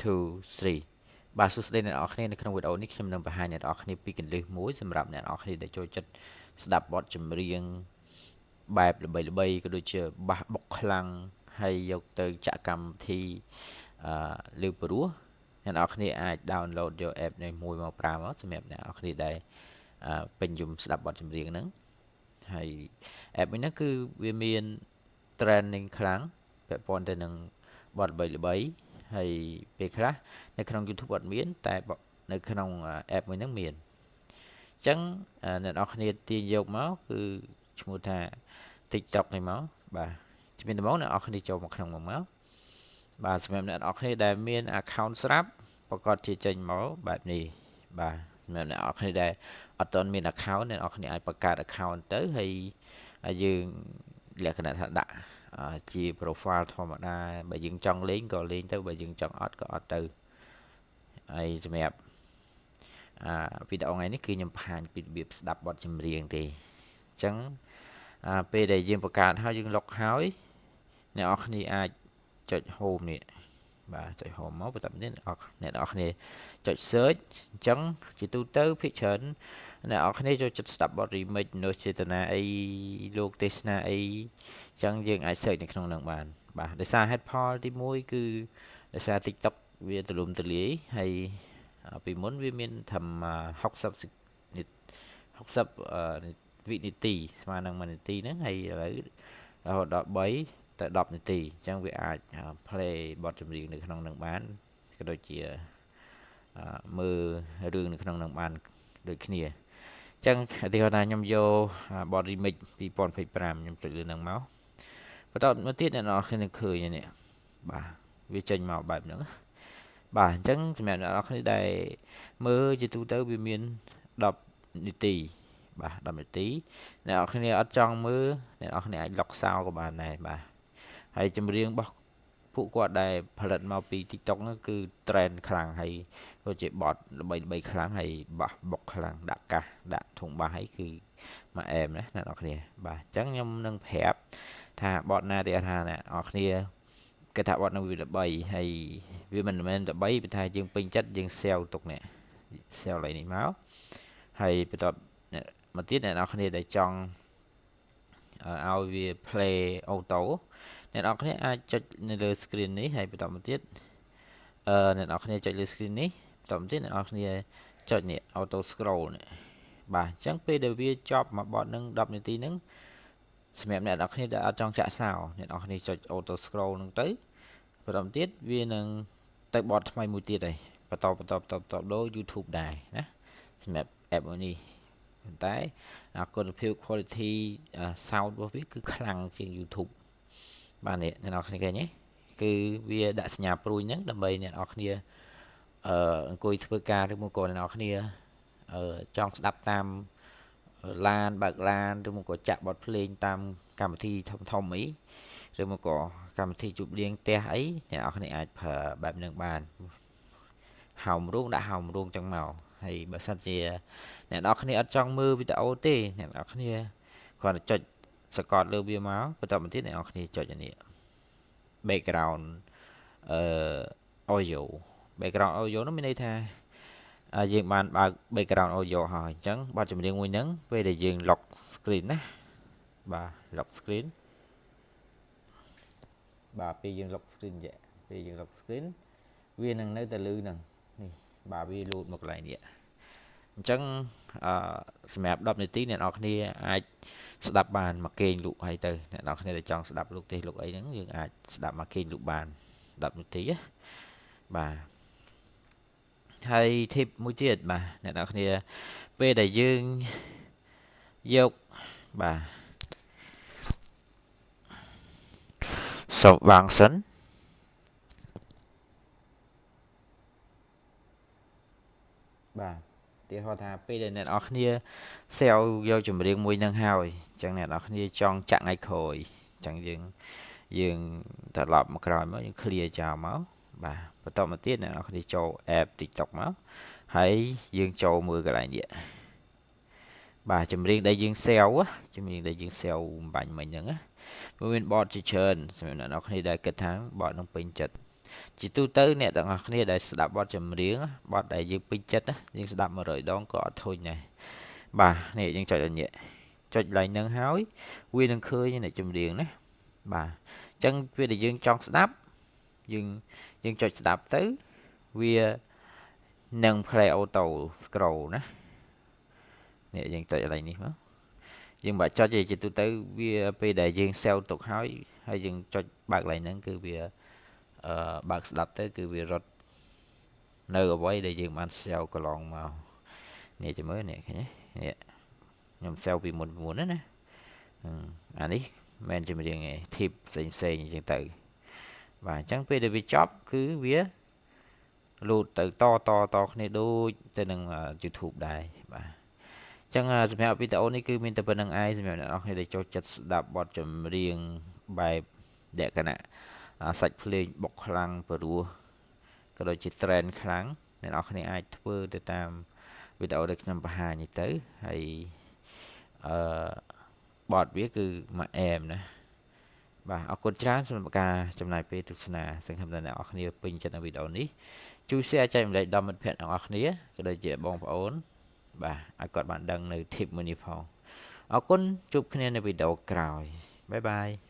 2 3បាទសួស្តីអ្នកនរគ្នានៅក្នុងវីដេអូនេះខ្ញុំនឹងបង្ហាញអ្នកនរគ្នាពីកន្លឹះមួយសម្រាប់អ្នកនរគ្នាដែលចូលចិត្តស្ដាប់បទចម្រៀងបែបល្បីៗក៏ដូចជាបាសបុកខ្លាំងហើយយកទៅចាក់កម្មវិធីអឺលើព្រោះអ្នកនរគ្នាអាច download យក app នេះមួយមកប្រើមកសម្រាប់អ្នកនរគ្នាដែលពេញនិយមស្ដាប់បទចម្រៀងហ្នឹងហើយ app នេះគឺវាមាន trending ខ្លាំងពាក់ព័ន្ធទៅនឹងបទល្បីៗហើយពេលខ្លះនៅក្នុង YouTube អត់មានតែនៅក្នុង app មួយហ្នឹងមានអញ្ចឹងអ្នកនរគ្នាទាញយកមកគឺឈ្មោះថា TikTok នេះមកបាទជំរាបដំបូងអ្នកនរគ្នាចូលមកក្នុងមកបាទសម្រាប់អ្នកនរគ្នាដែលមាន account ស្រាប់ប្រកាសជាចេញមកបែបនេះបាទសម្រាប់អ្នកនរគ្នាដែលអត់ទាន់មាន account អ្នកនរគ្នាអាចបង្កើត account ទៅហើយយើងលក្ខណៈថាដាក់ជា profile ធម្មតាបើយើងចង់លេងក៏លេងទៅបើយើងចង់អត់ក៏អត់ទៅហើយសម្រាប់អាវីដេអូថ្ងៃនេះគឺខ្ញុំបង្ហាញពីរបៀបស្ដាប់បទចម្រៀងទេអញ្ចឹងអាពេលដែលយើងបង្កើតហើយយើង log ហើយអ្នកនរគ្នាអាចចុច home នេះបាទចុច home មកបន្ទាប់នេះអ្នកនរគ្នាចុច search អញ្ចឹងជាទូទៅភាគច្រើនអ្នកនរគ្នាចូលចិត្តស្ដាប់បទ remix មនុស្សចេតនាអីលោកទេសនាអីអញ្ចឹងយើងអាច search នៅក្នុងនឹងបានបាទដោយសារហេតុផលទី1គឺដោយសារ TikTok វាទូលំទូលាយហើយពីមុនវាមានត្រឹម60 60វិនាទីស្មើនឹង1នាទីហ្នឹងហើយឥឡូវរហូតដល់3ទៅ10នាទីអញ្ចឹងវាអាច play បទចម្រៀងនៅក្នុងនឹងបានក៏ដូចជាមើលរឿងនៅក្នុងនឹងបានដូចគ្នាអញ្ចឹងឧទាហរណ៍ថាខ្ញុំយកបទ remix 2025ខ្ញុំចុចលើនឹងមកបន្តមកទៀតអ្នកនរគ្នានឹងឃើញនេះបាទវាចេញមកបែបហ្នឹងបាទអញ្ចឹងសម្រាប់អ្នកនរគ្នាដែលមើលជាទូទៅវាមាន10នាទីបាទ10នាទីអ្នកនរគ្នាអត់ចង់មើលអ្នកនរគ្នាអាច lock សោក៏បានដែរបាទហើយចម្រៀងរបស់ពួកគាត់ដែលផលិតមកពី TikTok ហ្នឹងគឺ trend ខ្លាំងហើយក៏ជាបទល្បីៗខ្លាំងហើយបាសបុកខ្លាំងដាក់កាសដាក់ធុងបាសហើយគឺមកអែមណាអ្នកនរគ្នាបាទអញ្ចឹងខ្ញុំនឹងប្រាប់ថាបទណាដែលថាអ្នកនរគ្នាគេថាបទនឹងវាល្បីហើយវាមិនមែនល្បីព្រោះថាយើងពេញចិត្តយើង save ទុកនេះ save ឡើយនេះមកហើយបន្ទាប់មកទៀតអ្នកនរគ្នាដែលចង់ឲ្យវា play auto អ្នកនរគ្នាអាចចុចនៅលើ screen នេះហើយបន្តមកទៀតអឺអ្នកនរគ្នាចុចលើ screen នេះបន្តមកទៀតអ្នកនរគ្នាចុចនេះ auto scroll នេះបាទអញ្ចឹងពេលដែលវាចប់មួយបទនឹង10នាទីហ្នឹងសម្រាប់អ្នកនរគ្នាដែលអត់ចង់ចាក់សោអ្នកនរគ្នាចុច auto scroll ហ្នឹងទៅបន្តមកទៀតវានឹងទៅបទថ្មីមួយទៀតហើយបន្តបន្តបន្តបន្តដូច YouTube ដែរណាសម្រាប់ app មួយនេះប៉ុន្តែគុណភាព quality sound របស់វាគឺខ្លាំងជាង YouTube បាទនេះអ្នកនរគ្នាឃើញទេគឺវាដាក់សញ្ញាព្រួយហ្នឹងដើម្បីអ្នកនរគ្នាអឺអង្គុយធ្វើការឬមកក៏អ្នកនរគ្នាអឺចង់ស្ដាប់តាមឡានបើកឡានឬមកក៏ចាក់បទភ្លេងតាមកម្មវិធីធំធំអីឬមកក៏កម្មវិធីជប់លៀងផ្ទះអីអ្នកនរគ្នាអាចប្រើបែបហ្នឹងបានហោមរូងដាក់ហោមរូងចឹងមកហើយបើសិនជាអ្នកនរគ្នាអត់ចង់មើលវីដេអូទេអ្នកនរគ្នាគ្រាន់តែចុចសកត់លើវាមកបន្តមកទៀតអ្នកនរគ្នាចុចអានេះ background អឺ audio background audio នោះមានន័យថាយើងបានបើក background audio ហើយអញ្ចឹងបទចម្រៀងមួយហ្នឹងពេលដែលយើង lock screen ណាបាទ lock screen បាទពេលយើង lock screen យពេលយើង lock screen វានឹងនៅតែលឺហ្នឹងនេះបាទវាលោតមកកន្លែងនេះអញ្ចឹងអឺសម្រាប់10នាទីអ្នកនរគ្នាអាចស្ដាប់បានមកគេងលក់ហើយទៅអ្នកនរគ្នាដែលចង់ស្ដាប់លោកទេសលោកអីហ្នឹងយើងអាចស្ដាប់មកគេងលក់បាន10នាទីណាបាទហើយ tip មួយទៀតបាទអ្នកនរគ្នាពេលដែលយើងយកបាទសូមវាងសិនបាទទីហោថាពេលដែលអ្នកនរគ្នា save យកចម្រៀងមួយនឹងហើយអញ្ចឹងអ្នកនរគ្នាចង់ចាក់ថ្ងៃក្រោយអញ្ចឹងយើងយើងត្រឡប់មកក្រោយមកយើង clear ចោលមកបាទបន្តមកទៀតអ្នកនរគ្នាចូល app TikTok មកហើយយើងចូលមើលកន្លែងនេះបាទចម្រៀងដែលយើង save ចម្រៀងដែលយើង save បាញ់មិញហ្នឹងណាវាមានបទជាច្រើនសម្រាប់អ្នកនរគ្នាដែលគិតថាបទនឹងពេញចិត្ត ជាទូទៅអ្នកទាំងអស់គ្នាដែលស្ដាប់បទចម្រៀងបទដែលយើងពេញចិត្តយើងស្ដាប់100ដងក៏អត់ធុញដែរបាទនេះយើងចុចឲ្យនេះចុចឡើងនឹងហើយវានឹងឃើញអ្នកចម្រៀងណាបាទអញ្ចឹងពេលដែលយើងចង់ស្ដាប់យើងចុចស្ដាប់ទៅវានឹង play auto scroll ណានេះយើងចុចកន្លែងនេះមកយើងបាច់ចុចទេជាទូទៅវាពេលដែលយើង save ទុកហើយហើយយើងចុចបើកកន្លែងហ្នឹងគឺវាអឺបើកស្ដាប់ទៅគឺវារត់នៅអ្វីដែលយើងបាន save កន្លងមកនេះចាំមើលនេះឃើញទេនេះខ្ញុំ save ពីមុនពីមុនណាណាអានេះមិនចម្រៀងទេ tip ផ្សេងផ្សេងអញ្ចឹងទៅបាទអញ្ចឹងពេលដែលវាចប់គឺវាលោតទៅតតតគ្នាដូចទៅនឹង YouTube ដែរបាទអញ្ចឹងសម្រាប់វីដេអូនេះគឺមានតែប៉ុណ្្នឹងឯងសម្រាប់អ្នកនរគ្នាដែលចូលចិត្តស្ដាប់បទចម្រៀងបែបលក្ខណៈសាច់ភ្លេងបុកខ្លាំងព្រោះក៏ដូចជា trend ខ្លាំងអ្នកនរគ្នាអាចធ្វើទៅតាមវីដេអូដែលខ្ញុំបង្ហាញនេះទៅហើយអឺបទវាគឺមួយអែមណាបាទអរគុណច្រើនសម្រាប់ការចំណាយពេលទស្សនាសង្ឃឹមថាអ្នកនរគ្នាពេញចិត្តនៅវីដេអូនេះជួយ share ចែករំលែកដល់មិត្តភ័ក្តិទាំងអស់គ្នាក៏ដូចជាបងប្អូនបាទឲ្យគាត់បានដឹងនៅ tip មួយនេះផងអរគុណជួបគ្នានៅវីដេអូក្រោយ bye bye.